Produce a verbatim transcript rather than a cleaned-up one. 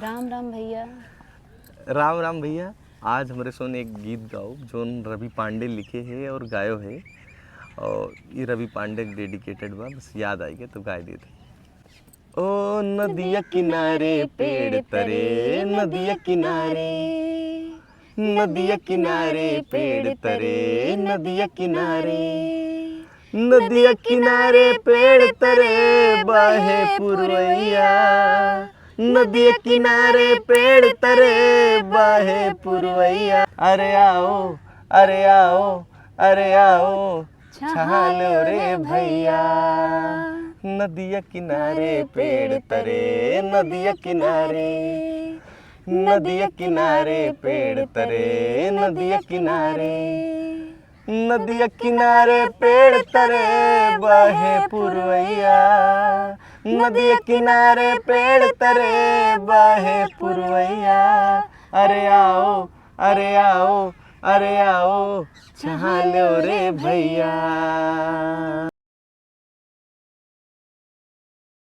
राम राम भैया। राम राम भैया। आज हमरे सोन एक गीत गाओ, जोन रवि पांडे लिखे है और गायो है, और ये रवि पांडे डेडिकेटेड बा, बस याद आइगे तो गाय देते। ओ नदिया किनारे पेड़ तरे, नदिया किनारे, नदिया किनारे पेड़ तरे, नदिया किनारे, नदिया किनारे पेड़ तरे बहे पुरवैया, नदिया किनारे पेड़ तरे बहे पुरवैया। अरे आओ, अरे आओ, अरे आओ, छहा लो रे भैया। नदिया किनारे पेड़ तरे, नदिया किनारे, नदिया किनारे पेड़ तरे, नदिया किनारे, नदिया किनारे पेड़ तरे बहे पुरवैया, नदिया किनारे पेड़ तरे बहे पुरवैया। अरे आओ, अरे आओ, अरे आओ, छहा लो रे भैया।